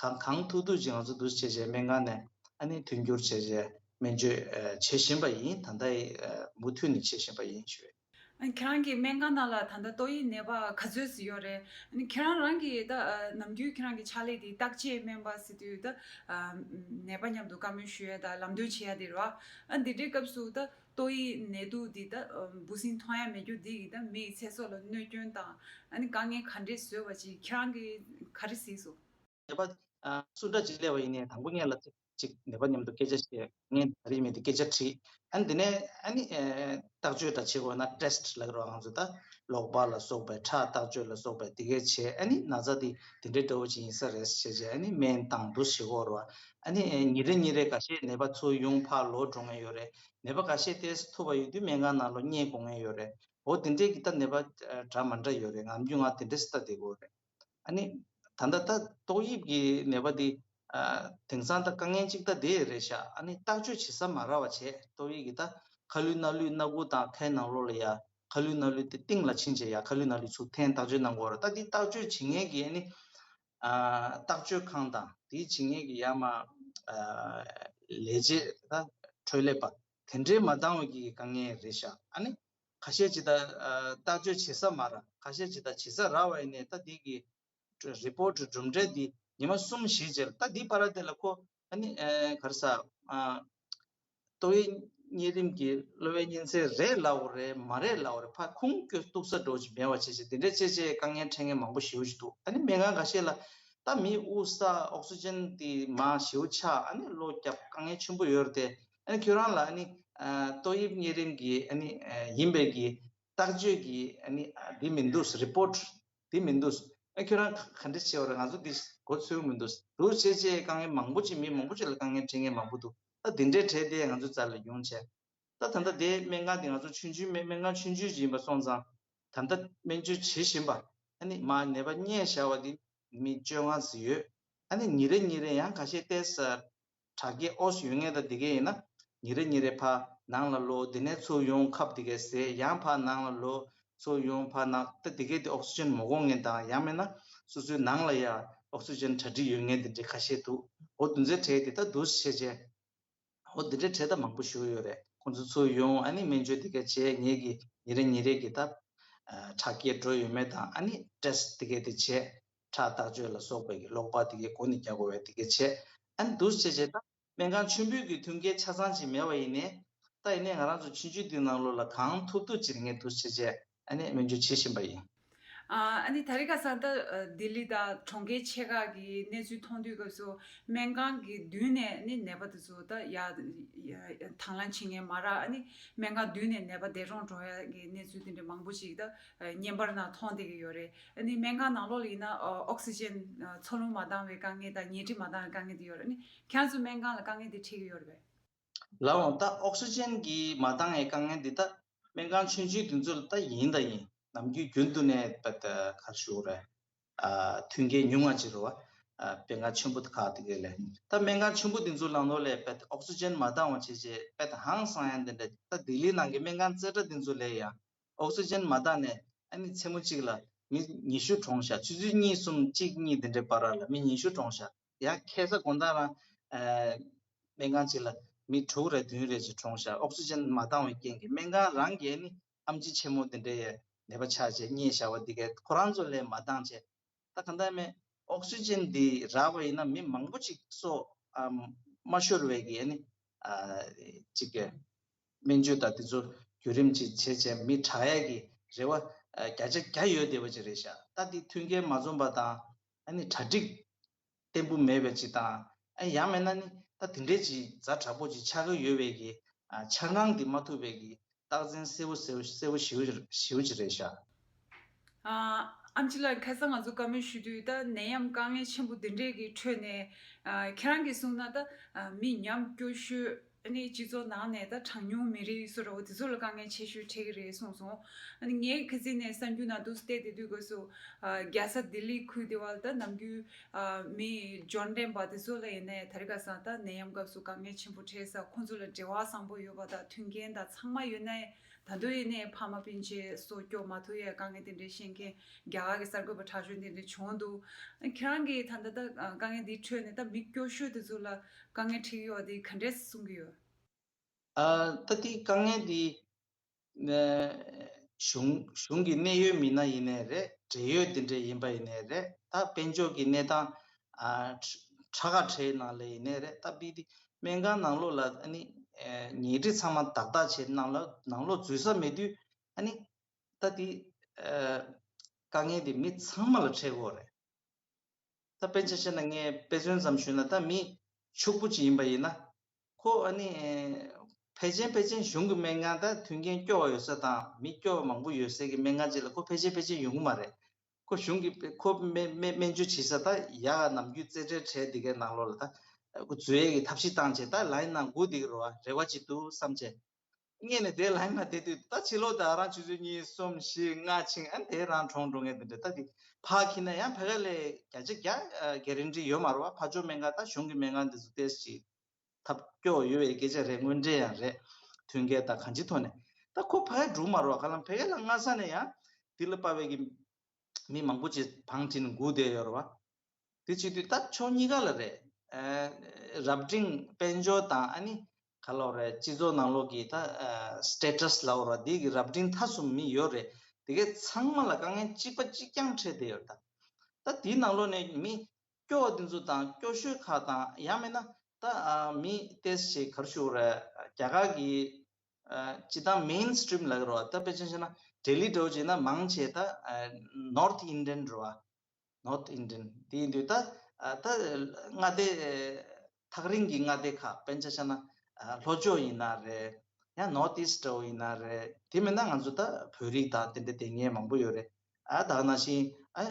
གང་གང་ཐུབ་ཐུབ་ཅིག་ང་ཚོ་འདུག་སེ་བྱས་བྱས་སྨན་ཁང་ནས་ཨ་ནི་མཐུན་འགྱུར་བྱས་བྱས་སྨན་བཅོས་ཨ་བྱེད་བཞིན་པ་ཡིན། ད་ལྟ་ཨ་མུ་མཐུད་ནས་བྱེད་བཞིན་པ་ཡིན་ཞུ། ཨ་ནི་ཁྱེད་རང་གི་སྨན་ཁང་ནང་ལ་ད་ལྟ་ཏོག་དབྱིབས་ནད་པ་ག་ཚོད་ཙམ་ཡོད་རེད། ཨ་ནི་ཁྱེད་རང་རང་གིས་ད་ཨ་ནམ་རྒྱུན་ཁྱེད་རང་གི་ཕྱག་ལས་དེ་བརྟག་དཔྱད་སྨན་པ་ཟེར་དུས་ད་ཨ་ནད་པ་མཉམ་དུ་བཀའ་མོལ་ཞུ་ཡ་དང་ལམ་སྟོན་བྱེད་ཡ་དེ་རེད་བ། ཨ་འདི་འདྲའི་སྐབས་སུ་ད་ཏོག་དབྱིབས་ནད་དུག་འདི་ད་ཨ་འབུ་སྲིན་ཐོན་ཡ་མེད་རྒྱུ་འདི་གིས་ད་མི་ཡི་ཚེ་སྲོག་ལ་གནོད་སྐྱོན་དང་ཨ་ནི་དཀའ་ངལ་ག་འདྲས་བཟོས་པ་ཅིག་ཁྱེད་རང་གིས་ག་རེ་གཟིགས་སོང་། ནད་པ་ཨ་སུ་འདྲ་ཅིག་སླེབས་པ་ཡིན་ནའི་དང་པོ་ངེད་ལ་ ཅིག་ནད་པ་མཉམ་དུ་སྐད་ཆ་བཤད། ངས་ད་རེས་མི་དེ་སྐད་ཆ་དྲིས། ཨ་ནི་དེ་ནས་ཨ་ནི་ཨེ་བརྟག་དཔྱད་འདྲ་བྱེད་དགོས་ན་ཊེ་སི་ཊི་ལབ་ཀྱི་རེད་བ། ང་ཚོ་ད་གློག་པ་ལ་སོགས་པའི་ཁྲག་བརྟག་དཔྱད་ལ་སོགས་པའི་དེ་གས་བྱས། ཨ་ནི་ན་ཚ་དེ་དེ་འདྲའི་འདྲ་བོ་ཅིག་ཡིན་ས་རེད་ཟེར་བྱས་བྱས། ཨ་ནི་སྨན་དང་འདུ་བྱེད་དགོས་རེད་བ། ཨ་ནི་ཨེ་ཉིན་རེ་ཉིན་རེ་ཁ་ཤས་ནད་པ་ཚུར་ཡོང་ཕར་ལོག་འགྲོ་མཁན་ཡོད་རེད། ནད་པ་ཁ་ཤས་ཏོག་ཙམ་ཐུབ་པ་ཡོད་དུས་སྨན་ཁང་ནང་ལོགས་བསྙལ་དགོས་མཁན་ཡོད་རེད། འོ་དེ་འདྲས་ཀྱི་ད་ནད་པ་ཨ་འདྲ་མི་འདྲ་ཡོད་རེད། ནམ་རྒྱུན་ང་དེ་འདྲས་སེ་ལྟ་བསྡད་ཀྱི་ཡོད་རེད། ཨ་ནི་ད་ལྟ་ད་ཏོག་དབྱིབས་ཀྱི་ནད་པ་འདི་ཨ་དེང་སང་ད་དཀའ་ངལ་གཅིག་ད་དེ་རེད་ཤག་ཨ་ནི་བརྟག་དཔྱད་བྱེད་ས་མ་རག་པ་བྱས། ཏོག་དབྱིབས་ཀྱི་ད་ཁ་ལུད་སྣ་ལུད་སྣ་ཁུག་དང་ཁའི་ནང་ལོགས་ལ་ཡ། ཁ་ལུད་སྣ་ལུད་དེ་གཏིང་ལ་ཕྱིན་བྱས་ཡ། ཁ་ལུད་སྣ་ལུད་ཚུར་འཐེན་བརྟག་དཔྱད་གནང་དགོས་རེད། ད་འདི་བརྟག་དཔྱད་བྱེད་མཁན་གྱི་ཨ་ནི་ཨ་བརྟག་དཔྱད་ཁང་དང་དེ་བྱེད་མཁན་གྱི་ཡ་མ་ཨ་ལས་བྱེད་ད་འཕྲོད་ལས་པ་དེ་འདྲས་མ་འདང་བའི་གི་དཀའ་ངལ་རེད་ཤག་ཨ་ནི་ཁ་ཤས་ཅིག་ད་ཨ་བརྟག་དཔྱད་བྱེད་ས་མ་རག་ཁ་ཤས་ཅིག་ད་བྱེད་ས་རག་པ་ཡིན་ནའི་ད་འདི་གི་རི་པོ་ཊི་གྲུབ་འབྲས་འདི་ཉི་མ་གསུམ་བཞི་རྗེས་ལ། ད་འདི་བར་དེ་ལ་ཁོ་ཨ་ནི་ཨེ་ག་རེ་ཟ་ཨ་ཏོག་དབྱིབས་གཉན་རིམས་ཀྱི་གློ་བའི་གཉན་ཚད་རེད་ལབ་དགོས་རེད་མ་རེད་ལབ་དགོས་རེད། ཕར་ཁུངས་སྐྱེལ་ཐུབ་ས་འདྲ་བོ་ཅིག་མེད་པ་བྱས་བྱས། དེ་འདྲའི་བྱས་བྱས་དཀའ་ངལ་འཕྲད་མཁན་མང་པོ་ཞེ་པོ་ཅིག་འདུག་ཨ་ནི་སྨན་ཁང་ཁ་ཤས་ལ་ད་མི་དབུགས་བསགས་ཨོག་སི་ཇན་དེ་མར་ཞེ་པོ་ཆག་ཨ་ནི་གློ་རྒྱག་དཀའ་ངལ་ཆེན་པོ་ཡོད་རེད་དེ། ཨ་ནི་ཁྱོད་རང་ལ་ཨ་ནི་ཨ་ཏོག་དབྱིབས་གཉན་རིམས་ཀྱི་ཨ་ནི་ཨ་ཡིན་པའི་གི་བརྟག་དཔྱད་ཀྱི་ཨ་ནི་ཨ་འདི་མི་འདུག་རི་པོ་ཊི་འདི་མི་འདུག་ཨ་ཁྱོད་རང་ག་ག་འདྲ་བྱས་པ་རེད། ང་ཚོ་འདི་གོ་ཚོད་མི་འདུག་འདུག་བྱས་བྱས་དཀའ་ངལ་མང་པོ་ཅིག་མི་མང་པོ་ཅིག་ལ་དཀའ་ངལ་འཕྲད་མཁན་མང་པོ་འདུག་ད་འདི་འདྲའི་གྲས་དེ་ང་ཚོའི་རྩ་ལ་ཡོང་བྱས། ད་ད་ལྟ་དེའི་སྨན་ཁང་དེ་ང་ཚོ་ཆུང་ཆུང་སྨན་སྨན་ཁང་ཆུང་ཆུང་ཅིག་ཡིན་པ་སོང་ཙང་། ད་ལྟ་སྨན་བཅོས་བྱེད་བཞིན་པ་ཨ་ནི་མར་ནད་པ་བསྙལ་བཞག་པ་དེ་མི་བཅོ་ལྔ་ཙམ་ཡོད། ཨ་ནི་ཉིན་རེ་ཉིན་རེ་ཡང་ཁ་ཤས་ཏོག་ཙམ་དྲག་སྐྱེད་ཨོ་ཙམ་ཡོད་མཁན་དང་དེ་གས་ཡིན་ན། ཉིན་རེ་ཉིན་རེ་ཕར་ནང་ལ་ལོག་དེ་ནས་ཚུར་ཡོང་ཁབ་དེ་གས་བཟས། ཡང་ཕར་ནང་ལ་ལོག་ཚུར་ཡོང་ཕར་ནང་ད་དེ་གས་དེ་ཨོག་སི་ཇན་མ་འགོར་མཁན་དང་། ཡང་མིན་ན་སོ་སོའི་ནང་ལ་ཡ་ཨོག་སི་ཇན་གྲ་སྒྲིག་ཡོད་མཁན་དེ་འདྲའི་ཁ་ཤས་འདུག་འོ་དེ་ཚོའི་གྲས་དེ་ད་འདུག་སེ་བྱས་བྱས། འོ་དེ་འདྲའི་གྲས་ད་མང་པོ་ཞིག་ཡོད་རེད། ཁོང་ཚོ་ཚུར་ཡོང་ཨ་ནི་སྨན་བཅོས་དེ་གས་བྱས། ངེད་ཀྱི་ཉིན་རེ་ཉིན་རེ་གི་ད་ཨ་དྲག་སྐྱེད་འགྲོ་ཡོད་མེད་དང་། ཨ་ནི་ཊེ་སི་ཊི་དེ་གས་དེ་བྱས། ཁྲག་བརྟག་དཔྱད་ལ་སོགས་པའི་གི་གློག་པ་དེ་གས་མགོ་ནས་རྒྱག་དགོས་པའི་དེ་གས་བྱས། ཨ་ནི་འདུག་སེ་བྱས་བྱས་ད་སྨན་ཁང་ཆེན་པོའི་གི་མཐུན་རྐྱེན་ཆ་ཚང་ཅིག་མེད་པ་ཡིན་ནའི། ད་ཡིན་ནའི་ང་རང་ཚོ་ཆུང་ཆུང་དེའི་ནང་ལོགས་ལ་གང་ཐུབ་ཐུབ་ཅིག་ངས་འདུག་སེ་བྱས་བྱས་ཨ་ནི་སྨན་བཅོས་བྱེད་བཞིན་པ་ཡིན། ཨ་ཨ་ནི་ད་རེས་ཁ་སང་ད་ལྡི་ལི་དང་གྲོང་ཁྱེར་ཆེ་ཁག་གི་གནས་ཚུལ་མཐོང་དུས་སྐབས་སུ་སྨན་ཁང་གི་མདུན་ནས་ནི་ནད་པ་དེ་ཚོ་ད་ཡ་ཡ་དང་བླངས་བྱེད་མཁན་མ་རག་ཨ་ནི་སྨན་ཁང་མདུན་ནས་ནད་པ་འདས་གྲོངས་འགྲོ་ཡ་གི་གནས་ཚུལ་དེ་འདྲ་མང་པོ་ཞིག་ད་བརྙན་པར་ནང་མཐོང་བསྡད་ཀྱི་ཡོད་རེད། ཨ་ནི་སྨན་ཁང་ནང་ལོགས་ལ་ཡིན་ན་ཨོ་ཨོག་སི་ཇན་འཚོ་རླུང་མ་འདང་བའི་དཀའ་ངལ་དང་ཉལ་ཁྲི་མ་འདང་བའི་དཀའ་ངལ་དེ་ཡོད་རེད། ཨ་ནི་ཁྱེད་རང་ཚོ་སྨན་ཁང་ལ་དཀའ་ངལ་དེ་འཕྲད་ཀྱི་ཡོད་རེད་པས། ལགས་འོང་། ད་ཨོག་སི་ཇན་གྱི་མ་འདང་བའི་དཀའ་ངལ་འདི་ད་སྨན་ཁང་ཆུང་ཆུང་དེ་ཚོ་ལ་ད་ཡིན་ད་ཡིན། ནམ་རྒྱུན་རྒྱུན་དུ་ནས་པད་ག་རེ་ཞུ་དགོས་རེད། ཨ་མཐུན་རྐྱེན་ཉུང་ང་ཅིག་རེད་བ། ཨ་སྨན་ཁང་ཆེན་པོ་ཁག་དེ་གས་ལས། ད་སྨན་ཁང་ཆེན་པོ་དེ་ཚོ་ནང་ལོགས་ལས་པད་ཨོག་སི་ཇན་མ་འདང་བ་བྱས་བྱས་པད་ཧང་སང་ཡ་འདི་འདྲ། ད་ལྡི་ལི་ནང་གི་སྨན་ཁང་རྩེ་གྲས་དེ་ཚོ་ལས་ཡང་ཨོག་སི་ཇན་མ་འདང་ནས་ཨ་ནི་མཚན་མོ་གཅིག་ལ་མི་ཉི་ཤུ་གྲོངས་ཤག་ཆུ་ཚོད་གཉིས་གསུམ་གཅིག་གཉིས་དེ་འདྲའི་བར་ལ་མི་ཉི་ཤུ་གྲོངས་ཤག་ཡང་ཁ་སང་དགོང་དག་རང་ཨ་སྨན་ཁང་གཅིག་ལ་མི་དྲུག་རེ་བདུན་རེ་ཅིག་གྲོངས་ཤག་ཨོག་སི་ཇན་མ་འདང་བའི་རྐྱེན་གྱིས། སྨན་ཁང་རང་གིས་ནི་ཨེམ་ཆི་ཆེན་མོ་དེ་འདྲའི་ནད་པ་ཆགས་བྱས་བསྙལ་བཞག་པ་འདི་གས་ཁོ་རང་ཚོ་ལས་མ་འདང་བྱས། ད་གང་ལྟར་མེད་ཨོག་སི་ཇན་འདི་རག་པ་ཡིན་ན་མི་མང་པོ་ཅིག་སྲོག་ཨ་མ་ཤོར་བའི་གི་ནི་ཨ་ཅིག་གི་སྨན་བཅོས་དང་དེ་ཚོ་བརྒྱུད་རིམ་ཅིག་བྱས་བྱས་མི་དྲག་ཡས་ཀྱི་རེ་བ་ཨ་བརྒྱ་ཆ་བརྒྱ་ཡོད་བསྡད་པ་ཅིག་རེད་ཤག་ད་འདི་མཐུན་རྐྱེན་མ་འཛོམས་པ་དང་། ཨ་ནི་གྲ་སྒྲིག་བརྟན་པོ་མེད་པའི་ཅིག་དང་། ཨ་ཡང་མིན་ན་ནི་ད་དེ་འདྲའི་ཅིག་ཛ་དྲག་པོ་ཅིག་ཆགས་ཀྱི་ཡོད་པའི་གི་ཨ་འཆར་སྣང་འདི་མ་ཐུབ་པའི་གི་རྟགས་མཚན་གསལ་པོ་གསལ་པོ་གསལ་པོ་ཞེ་པོ་ཞེ་པོ་ཅིག་རེད་ཤག་ཨ་ཨམ་ཆི་ལགས། ཁ་སང་ང་ཚོ་བཀའ་མོལ་ཞུ་དུས་ད་ནད་ཡམས་དཀའ་ངལ་ཆེན་པོ་འདི་འདྲའི་གི་ཁྲོད་ནས་ཨ་ཁྱེད་རང་གིས་གསུངས་ན་ད་ཨ་མི་ཉམས་སྐྱོ་ཤོས། ཨ་ནི་སྤྱི་ཚོགས་ནང་ནས་ད་གྲངས་ཉུང་མི་རིགས་སུ་ར་བ་དེ་ཚོ་ལ་དཀའ་ངལ་ཆེ་ཤོས་འཕྲད་ཀྱི་རེད་གསུངས་སོང་། ཨ་ནི་ངས་ཁ་སང་ནས་གསར་འགྱུར་ནང་དུ་བལྟས་བསྡད་དུས་སྐབས་སུ་ཨ་རྒྱལ་ས་ལྡི་ལི་ཁུལ་དེ་བ་ལ་ད་ནམ་རྒྱུན་ཨ་མི་འབྱོར་ལྡན་པ་དེ་ཚོ་ལ་ཡིན་ནའི་ད་རེས་ཁ་སང་ད་ནད་ཡམས་སྐབས་སུ་དཀའ་ངལ་ཆེན་པོ་འཕྲད་ས། ཁོང་ཚོ་ལ་འབྲེལ་བ་བཟང་པོ་ཡོད་པ་དང་མཐུན་རྐྱེན་དང་ཚང་མ་ཡོད་ནའི་ད་དུང་ཡིན་ནའི་ཕ་མ་སྤུན་མཆེད་སོ་སྐྱོ་མ་ཐུབ་ཡའི་དཀའ་ངལ་དེ་འདྲ་བཤད་མཁན་རྒྱ་གར་གྱི་གསར་འགོད་པ་དྲག་ཤོས་དེ་འདྲ་བྱུང་འདུག་ཁྱེད་རང་གིས་ད་ལྟ་ད་དཀའ་ངལ་འདིའི་ཁྲོད་ནས་ད་མི་སྐྱོ་ཤོས་དེ་ཚོ་ལ་དཀའ་ངལ་འཕྲད་ཀྱི་ཡོད་དེ་ག་འདྲས་གསུང་གི་ཡོད། ཨ་ད་དེ་དཀའ་ངལ་འདི་ཨ་གཞུང་གཞུང་གི་གནད་ཡོད་མི་སྣ་ཡིན་ནའི་རེད། འབྲེལ་ཡོད་འདི་འདྲས་ཡིན་པ་ཡིན་ནའི་རེད། ད་དཔལ་འབྱོར་གྱི་གནས་སྟངས་ཨ་ཁྲ་ཁ་བྲལ་ནང་ལ་ཡིན་ནའི་རེད། ད་དཔེ་དེ་སྨན་ཁང་ནང་ལོགས་ལ་ཨ་ནི་ཨ་ཉལ་ཁྲི་ཚང་མ་བདག་བདག་བྱས་ནང་ལ་ནང་ལོགས་འཛུལ་ས་མེད་དུས་ཨ་ནི་ད་དེ་ཨ་དཀའ་ངལ་དེ་མི་ཚང་མ་ལ་འཕྲད་ཀྱི་ཡོད་རེད། ད་དཔེ་ཆ་བཤད་ན་ངས་དཔེ་མཚོན་ཙམ་ཞུས་ན་ད་མི་ ཕྱུག་པོ་ཅིག་ཡིན་པ་ཡིན་ན། ཁོ་ཨ་ནི་ཕལ་ཆེར་ཕལ་ཆེར་གཞུང་གི་སྨན་ཁང་དང་མཐུན་རྐྱེན་སྐྱོ་བ་ཡོད་ས་དང་མི་སྐྱོ་བ་མང་པོ་ཡོད་སའི་གི་སྨན་ཁང་ཅིག་ལ་ཁོ་ཕལ་ཆེར་ཕལ་ཆེར་ཡོང་གི་མ་རེད། ཁོ་གཞུང་གི་ཁོ་སྨན་སྨན་སྨན་བཅོས་བྱེད་ས་ད་ཡག་ནམ་རྒྱུན་རྩེ་གྲས་གྲས་འདི་གའི་ནང་ལོགས་ལ་ད་ཁོ་འཛུལ་ཡས་ཀྱི་ཐབས་ཤེས་བཏང་བྱས་ད་ལའིན་ནང་སྒུག་བསྡད་ཀྱི་རེད་བ། རེ་བ་ཅིག་འདུག་བསམ་བྱས། སྔས་ནས་དེ་ལའིན་ནང་བསྡད་དུས་ད་ཕྱི་ལོགས་ད་རང་ཆུ་ཚོད་གཉིས་གསུམ་བཞི་ལྔ་ཕྱིན་ཨ་ནི་དེ་རང་གྲོངས་འགྲོ་མཁན་དེ་འདྲ། ད་དེ་ཕར་འཁྱེར་ན་ཡང་ཕ་ག་ལས་བརྒྱ་ཆ་བརྒྱ་གྷེ་རན་ཊི་ཡོད་མ་རེད་བ། ཕར་ཕྱོགས་སྨན་ཁང་ད་གཞུང་གི་སྨན་ཁང་དེ་ཚོ་ཏོག་ཙམ་ཅིག་ཐབས་སྐྱོ་ཡོད་པའི་སྐད་ཆ་རེད། དངོས་འབྲེལ་ཡང་རེད། མཐུན་རྐྱེན་དང་གང་ཅིའི་ཐོག་ནས་ད་ཁོ་ཕ་གིར་འགྲོ་མ་རེད་བ། ག་ལ་ཕ་གི་ལ་སྔ་ས་ནས་ཡང་དེ་ལ་དཔའ་བའི་གི་མི་མང་པོ་ཅིག་བང་བསྒྲིགས་ནས་སྒུག་བསྡད་ཡོད་རེད་བ། དེ་བྱེད་དུས་ད་ཕྱོགས་གཉིས་ཀ་ལ་རེད། ཨ་རབ་འབྲིང་དཔལ་འབྱོར་དང་ཨ་ནི་ག་ལ་རེད། སྤྱི་ཚོགས་ནང་ལོགས་ཀྱི་ད་སི་ཊེ་ཊས་ལབ་ར་དེ་གི་རབ་འབྲིང་མཐའ་གསུམ་མི་ཡོད་རེད། དེ་གའི་ཚང་མ་ལ་དཀའ་ངལ་གཅིག་པ་གཅིག་རྐྱང་འཕྲད་བསྡད་ཡོད་རེད། ད་ད་དེའི་ནང་ལོགས་ནས་མི་སྐྱོ་བ་དེ་ཚོ་དང་སྐྱོ་ཤོས་ཁག་དང་ཡང་མིན་ན་ད་ཨ་མི་ཏོག་ཙམ་ག་རེ་ཞུ་དགོས་རེད། རྒྱ་གར་གྱི་ཨ་སྤྱིར་བཏང་མེན་སི་ཊི་རིམ་ལབ་ཀྱི་རེད་བ། ད་དཔེ་ཆ་བཞག་ན་ལྡི་ལི་འདྲ་བོ་བྱས་ན་མང་ཆེ་ད་ནོར་ཐི་ཨིན་ཌི་ཡན་རེད་བ། ནོར་ཐི་ཨིན་ཌི་ཡན་དེ་ཡིན་དུས་ད་ཨ་ད་མངའ་སྡེ་ཐག་རིང་གི་མངའ་སྡེ་ཁག་དཔེ་ཆ་བཞག་ན་ལྷོ་ཕྱོགས་ཡིན་ན་རེད། ཡང་ནོར་ཐི་ཨིསཊ་འདྲ་བོ་ཡིན་ན་རེད། དེ་མིན་ན་ང་ཚོ་ད་བོད་རིགས་དང་དེ་འདྲ་བསྡད་མཁན་མང་པོ་ཡོད་རེད། ཨ་ད་ག་ནང་བཞིན་ཨ་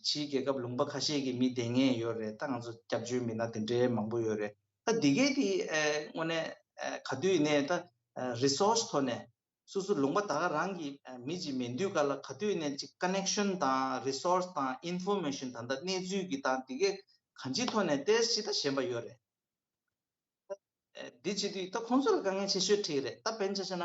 ཕྱིའི་རྒྱལ་ཁབ་ལུང་པ་ཁ་ཤས་ཀྱི་མི་བསྡད་མཁན་ཡོད་རེད། ད་ང་ཚོ་སྐྱབས་བཅོལ་མི་སྣ་དེ་འདྲའི་མང་པོ་ཡོད་རེད། ད་འདི་གའི་དེ་དངོས་གནས་ག་དུས་ཡིན་ནའི་ད་རི་སོར་སི་ཐོག་ནས་སོ་སོ་ལུང་པ་ད་ག་རང་གི་མི་གཅིག་མེད་དུས་ག་ལ་ག་དུས་ཡིན་ནའི་ཅིག་ཀ་ནེག་ཤན་དང་རི་སོར་སི་དང་ཨིན་ཕོར་མེ་ཤན་ད་ལྟ་གནས་ཚུལ་གྱི་དང་དེ་གའི་གང་ཅིའི་ཐོག་ནས་ཏོག་ཙམ་ཅིག་ད་ཞན་པ་ཡོད་རེད། འདི་བྱེད་དུས་ད་ཁོང་ཚོ་ལ་དཀའ་ངལ་ཆེ་ཤོས་འཕྲད་ཀྱི་རེད། ད་དཔེར་ན་ཆ་བཞག་ན་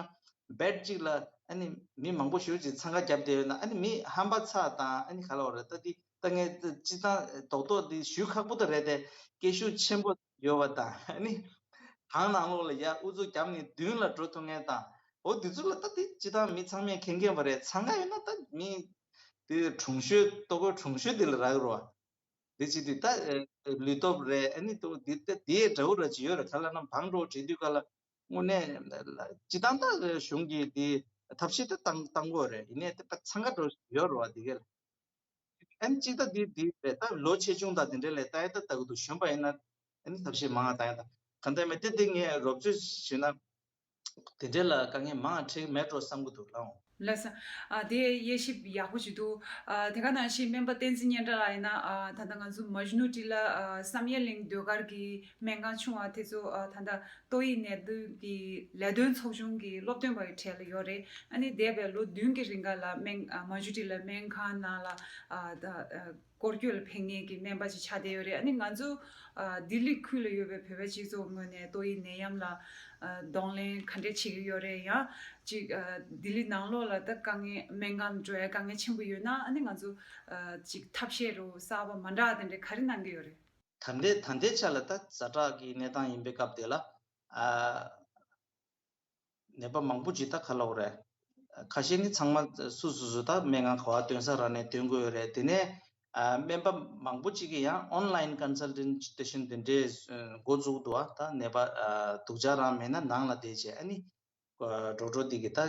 བེཌ་གཅིག་ལ་ཨ་ནི་མི་མང་པོ་ཞེ་པོ་ཅིག་འཚང་ཁ་བརྒྱབ་བསྡད་ཡོད་ན་ཨ་ནི་མི་ཧམ་པ་ཚ་དང་ཨ་ནི་ག་ལ་བ་རེད། ད་འདི་ད་ངས་སྤྱིར་བཏང་རྡོག་རྡོག་འདི་ཞུ་ཁག་པོ་ད་རེད་དེ། སྐད་ཤུགས་ཆེན་པོ་ཡོད་པ་དང་ཨ་ནི་གང་ནང་ལོགས་ལ་ཡར་ཨུ་ཚུགས་བརྒྱབ་ནས་མདུན་ལ་འགྲོ་ཐུབ་མཁན་དང་འོ་འདི་ཚོ་ལ་ད་འདི་སྤྱིར་བཏང་མི་ཚང་མས་མཁྱེན་མཁྱེན་པ་རེད། འཚང་ཁ་ཡོད་ན་ད་མི་དེ་གྲུང་ཤོས་ལྟོ་གོས་གྲུང་ཤོས་འདི་ལ་རག་རོགས། འདི་བྱེད་དུས་ད་ལུས་སྟོབས་རེད། ཨ་ནི་ཏོ་འདི་ལྟ་འདི་འདྲ་བོ་ར་ཅིག་ཡོད་རེད། ག་ལ་ན་བང་འགྲོ་བྱེད་དུས་ག་ལ་དངོས་གནས་སྤྱི་བཏང་ད་གཞུང་གིས་འདི་ཐབས་ཤེས་ད་བཏང་བཏང་དགོས་རེད། ཡིན་ནའི་ད་འཚང་ཁ་འགྲོ་ཡོད་རེད་བ། འདི་ག་ལ་ཨ་ནི་སྤྱི་ད་འདི་འདི་རེད། ད་ལོ་ཆེ་ཆུང་དང་དེ་འདྲ་ལས་ད་ཡ་ད་ལྟ་གི་འདུག་གཞོན་པ་ཡིན་ན་ཨ་ནི་ཐབས་ཤེས་མང་ང་བཏང་ཡ་ད་ག་འདྲ་མེད་དེ་དེ་ངས་རོབ་ཚོད་ཞུས་ན། དེ་འདྲ་ལ་དཀའ་ངལ་མང་འཕྲད་ཀྱི་མེད་འགྲོ་བསམ་གྱི་འདུག་ལགས། ལགས་སོ། ཨ་དེ་དབྱེ་ཞིབ་ཡག་པོ་ཞིག་འདུག་ཨ་དེ་ག་ནང་བཞིན་སྨན་པ་བསྟན་འཛིན་སྙན་གྲགས་ལགས་ཡིན་ན་ཨ་ད་ལྟ་ང་ཚོ་མ་ཇུ་ནུ་ཊི་ལ་ཨ་བསམ་ཡས་གླིང་ཟློས་གར་གྱི་སྨན་ཁང་ཆུང་བ་དེ་ཚོ་ཨ་ད་ལྟ་ཏོག་དབྱིབས་ནད་དུག་གི་ལས་དོན་ཚོགས་ཆུང་གི་སློབ་སྟོན་པ་གི་གྲས་ལ་ཡོད་རེད། ཨ་ནི་འདས་པའི་ལོ་བདུན་གྱི་རིང་ག་ལ་སྨན་ཨ་མ་ཇུ་ནུ་ཊི་ལ་སྨན་ཁང་ནང་ལ་ཨ་ད་ཨ། སྐོར་སྐྱོད་ལ་ཕེབས་མཁན་གྱི་སྨན་པ་ཅིག་ཆགས་བསྡད་ཡོད་རེད། ཨ་ནི་ང་ཚོ་ཨ་ལྡི་ལི་ཁུལ་ལ་ཡོད་པའི་བོད་པའི་སྤྱི་ཚོགས་ངོས་ནས་ཏོག་དབྱིབས་ནད་ཡམས་ལ་ཨ་གདོང་ལེན་ག་འདྲས་བྱེད་ཀྱི་ཡོད་རེད། ཡང་ཅིག་ཨ་ལྡི་ལི་ནང་ལོགས་ལ་ད་དཀའ་ངལ་སྨན་ཁང་འགྲོ་ཡ་དཀའ་ངལ་ཆེན་པོ་ཡོད་ན་ཨ་ནི་ང་ཚོ་ཨ་ཅིག་ཐབས་ཤེས་རུ་གསར་པ་མ་འདྲ་བ་དེ་འདྲས་ག་རེ་གནང་གི་ཡོད་རེད། ད་ལྟའི་ད་ལྟའི་ཆ་ལ་ད་ཛ་དྲག་གི་གནས་སྟངས་ཡིན་པའི་སྐབས་དེ་ལ་ཨ། ནད་པ་མང་པོ་ཅིག་ད་ག་ལབ་དགོས་རེད། ཁ་ཤས་ནི་ཚང་མ་སུ་སུ་སུ་ད་སྨན་ཁང་ག་པར་སྟོན་ས་རག་ནས་སྟོན་དགོས་ཡོད་རེད། དེ་ནས་ཨ་སྨན་པ་མང་པོ་ཅིག་གིས་ཡང་ཨོན་ལའིན་ཀོན་སལ་ཊེན་ཊེ་ཤན་དེ་འདྲས་འགོ་བཙུགས་འདུག་ཨ་ད་ནད་པ་ཨ་སྡུག་ཅག་རང་མེད་ན་ནང་ལ་བསྡད་བྱས་ཨ་ནི་ཨ་འགྲོ་འགྲོ་འདི་གི་ད་ཨ་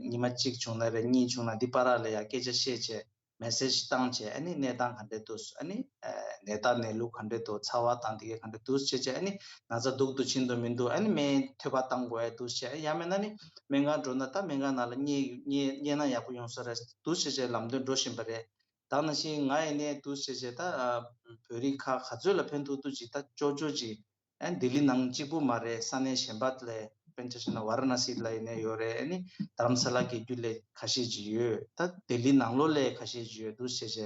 ཉི་མ་གཅིག་བྱུང་ན་རེད་གཉིས་བྱུང་ན་འདི་བར་ལ་ཡང་སྐད་ཆ་བཤད་བྱས། མེ་སེཇ་བཏང་བྱས་ཨ་ནི་གནས་སྟངས་ག་འདྲས་འདུག་ཨ་ནི་ཨ་ནད་རྟགས་གནས་ལུགས་ག་འདྲས་འདུག་ཚ་བ་དང་དེ་གའི་ག་འདྲས་འདུག་བྱས་བྱས་ཨ་ནི་ན་ཚ་སྡུག་ཏུ་ཕྱིན་འདུག་མི་འདུག་ཨ་ནི་སྨན་ཐོ་ཕར་བཏང་དགོས་ཡ་འདུག་བྱས་ཡང་མིན་ན་ནི་སྨན་ཁང་འགྲོ་ན་ད་སྨན་ཁང་ནང་ལ་གཉེར་གཉེར་གཉེར་ན་ཡག་པོ་ཡོང་ས་རེད་འདུག་བྱས་བྱས་ལམ་སྟོན་འགྲོ་བཞིན་པ་རེད། ད་ནང་བཞིན་ང་ཡིན་ནའི་འདུག་བྱས་བྱས་ད་ཨ་བོད་རིགས་ཁག་ག་ཚོད་ལ་ཕན་ཐོགས་འདུག་ཅིག་ད་ཅོ་ཅོ་ཅིག་ཨ་ལྡི་ལི་ནང་གཅིག་པུ་མ་རེད། ས་གནས་གཞན་པ་ལ་དཔེར་ན་ཆ་བཞག་ན་ཝཱ་ར་ཎ་སི་ལ་ཡིན་ནའི་ཡོད་རེད། ཨ་ནི་དྷ་རམ་ས་ལ་བརྒྱད་རྒྱུད་ལ་ཁ་ཤས་ཅིག་ཡོད། ད་ལྡི་ལི་ནང་ལོགས་ལ་ཁ་ཤས་ཅིག་ཡོད་འདུག་བྱས་བྱས་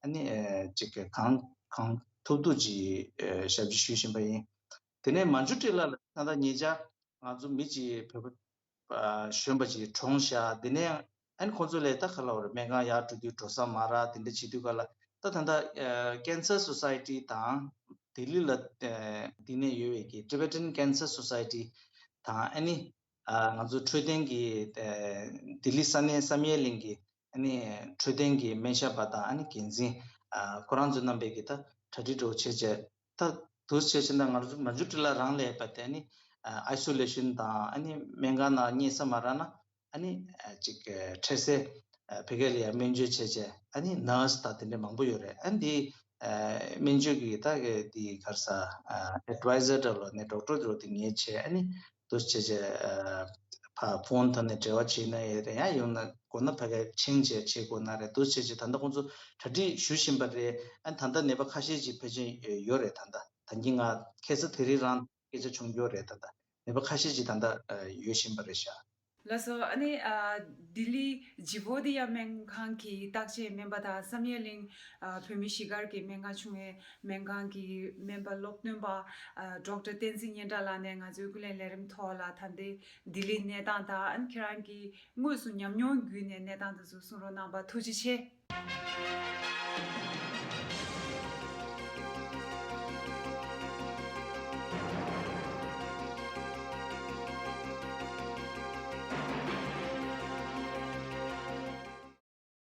ཨ་ནི་ཨ་ཅིག་གང་གང་ཐུབ་ཐུབ་ཅིག་ཨ་ཞབས་ཕྱི་ཞུ་བཞིན་པ་ཡིན། དེ་ནས་མན་ཇུ་ཊི་ལ་ལ་ད་ལྟ་ཉེ་ཆར་ང་ཚོ་མི་གཅིག་བོད་པ་ཨ་གཞོན་པ་ཅིག་གྲོངས་ཤག་དེ་ནས་ཨ་ནི་ཁོང་ཚོ་ལས་ད་ག་ལབ་རེད། སྨན་ཁང་ཡར་འགྲོ་དུས་འགྲོ་ས་མ་རག་དེ་འདྲ་བྱེད་དུས་ག་ལ་ད་ད་ལྟ་ཨ་ཀེན་སར་སོ་སའི་ཊི་དང་ལྡི་ལི་ལ་ཨ་འདི་ནས་ཡོད་པའི་གི་Tibetan Cancer Society་དང་ཨ་ནི་ཨ་ང་ཚོ་འཕྲོད་བསྟེན་གྱི་ཨ་ལྡི་ལི་ས་གནས་བསམ་ཡས་གླིང་གི་ཨ་ནི་འཕྲོད་བསྟེན་གྱི་སྨན་ཞབས་པ་དང་ཨ་ནི་འགན་འཛིན་ཨ་ཁོ་རང་ཚོ་རྣམ་པས་ཀྱི་ད་གྲ་སྒྲིག་འདྲ་བོ་བྱས་བྱས། ད་འདུག་བྱས་ཕྱིན་ད་ང་ཚོ་མན་ཇུ་ཊི་ལ་རང་ལས་པ་དེ་ནི་ཨ་ཨའི་སོ་ལེ་ཤན་དང་ཨ་ནི་སྨན་ཁང་ནང་གཉེར་ས་མ་རག་ན་ཨ་ནི་ཨ་ཅིག་ཨ་འཕྲལ་སེལ་ཨ་ཕ་གི་ལ་ཡ་སྨན་བཅོས་བྱས་བྱས་ཨ་ནི་ནར་སི་དང་དེ་འདྲ་མང་པོ་ཡོད་རེད། ཨ་ནི་འདི་ ཨ་སྨན་བཅོས་ཀྱི་ད་གི་དེ་ག་རེ་ཟ་ཨ་ཨེ་ཌི་ཝའི་ཟར་འདྲ་ལོ་ནས་ཌོག་ཊར་འདྲ་དེ་ངས་བྱས། ཨ་ནི་འདུག་སེ་བྱས་བྱས་ཨ་ཕ་ཕོན་ཐོག་ནས་འབྲེལ་བ་བྱས་ན་ཡོད་རེད། ཡང་ཡང་ན་དགོས་ན་ཕ་གིར་ཆིངས་བཅས་བྱེད་དགོས་ན་རེད། འདུག་སེ་བྱས་བྱས་ད་ལྟ་ཁོང་ཚོ་གྲ་སྒྲིག་ཞུ་བཞིན་པ་རེད། ཨ་ནི་ད་ལྟ་ནད་པ་ཁ་ཤས་ཅིག་ཕལ་ཆེར་ཡོད་རེད། ད་ལྟ་ད་གིན་ང་ཁ་སང་དེ་རིང་རང་སྐད་ཆ་བྱུང་ཡོད་རེད། ད་ལྟ་ནད་པ་ཁ་ཤས་ཅིག་ད་ལྟ་ཨ་ཡོད་བཞིན་པ་རེད་ཤག་ལགས་སོ། ཨ་ནི་ཨ་ལྡི་ལི་ཇི་བྷོ་ཏི་ཡ་སྨན་ཁང་གི་བརྟག་དཔྱད་སྨན་པ་དང་བསམ་ཡས་གླིང་ཨ་བོད་མི་གཞིས་སྒར་གྱི་སྨན་ཁང་ཆུང་བའི་སྨན་ཁང་གི་སྨན་པ་སློབ་སྟོན་པ་ཨ་ཌོག་ཊར་བསྟན་འཛིན་སྙན་གྲགས་ལགས་ནས་ང་ཚོའི་ཀུན་གླེང་ལས་རིམ་ཐོག་ལ་ད་ལྟའི་ལྡི་ལིའི་གནས་སྟངས་དང་། ཨ་ནི་ཁྱེད་རང་གིས་དངོས་སུ་ཉམས་མྱོང་བརྒྱུད་ནས་གནས་སྟངས་དེ་ཚོ་གསུང་རོགས་གནང་བ་ཐུགས་རྗེ་ཆེ།